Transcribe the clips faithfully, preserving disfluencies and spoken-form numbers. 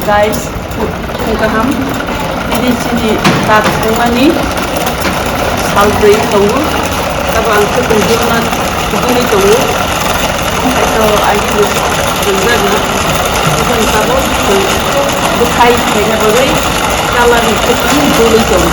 Guys, phung kaham. Nini chini tak tongmani sal brwi tongo. Tabo ang khe tongdima kubui tongo. Hai to agi bo tongjak na. Tabo bwkhai khaina bagwi colour ni kwchwng dului tongo.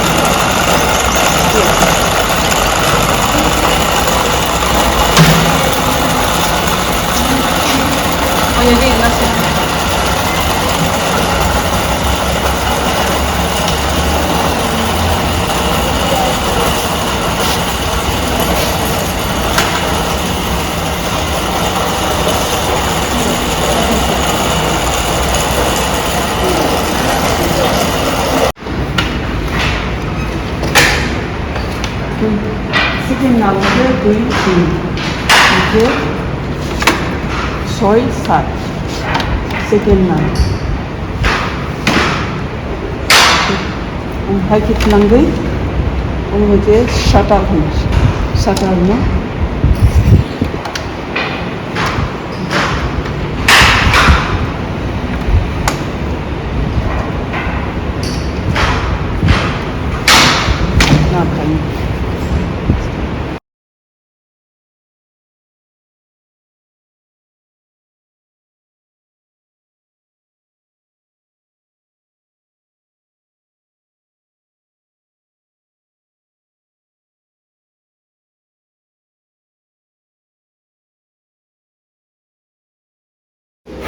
Second number dui tin. Hingke soi sat. Second number. Hai khe twnangwi, omo hwnkhe shutter hwn, shutter no.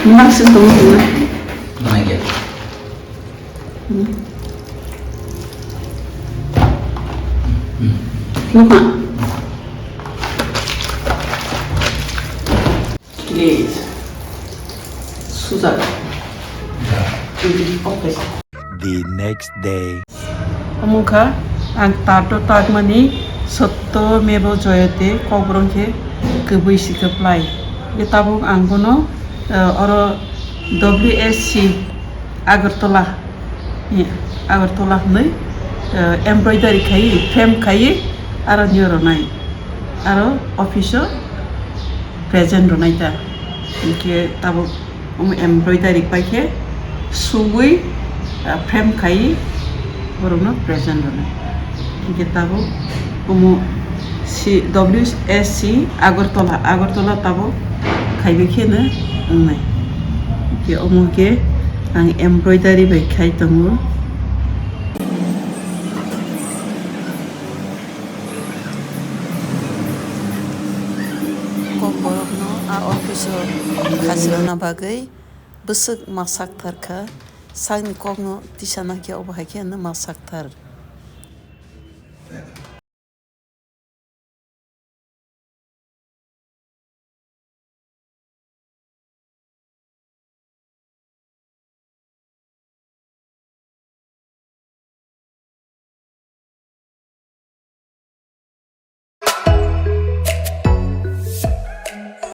Mask tong tong. Nangya. Nukha. Please. Suja. Okay. The next day. Omo wngkha ang tato takmani sotto mevo joyate, kokborok khe kwbwi sikhe plai. Hwnkhe tabuk ang bono, eh, oro W S C Agartala, eh, Agartala hwnwi, eh, embroidery khaiwi, frame khaiwi aro nio rwnai. Aro office o present rwnai ta. Hwnkhe tabuk omo embroidery pai khe suwi, ah, frame khaiwi borokno present rwnai. Hwnkhe tabuk omo si W S C Agartala, Agartala tabuk khaibai kheno wngnai. Hwnkhe omo khe ang embroidery bai khai tongo. Kokborokno a office-o khachirwna bagwi bwswk ma sakthar kha, sakni kokno tisana khe obo hai khe hwnwi ma sakthar.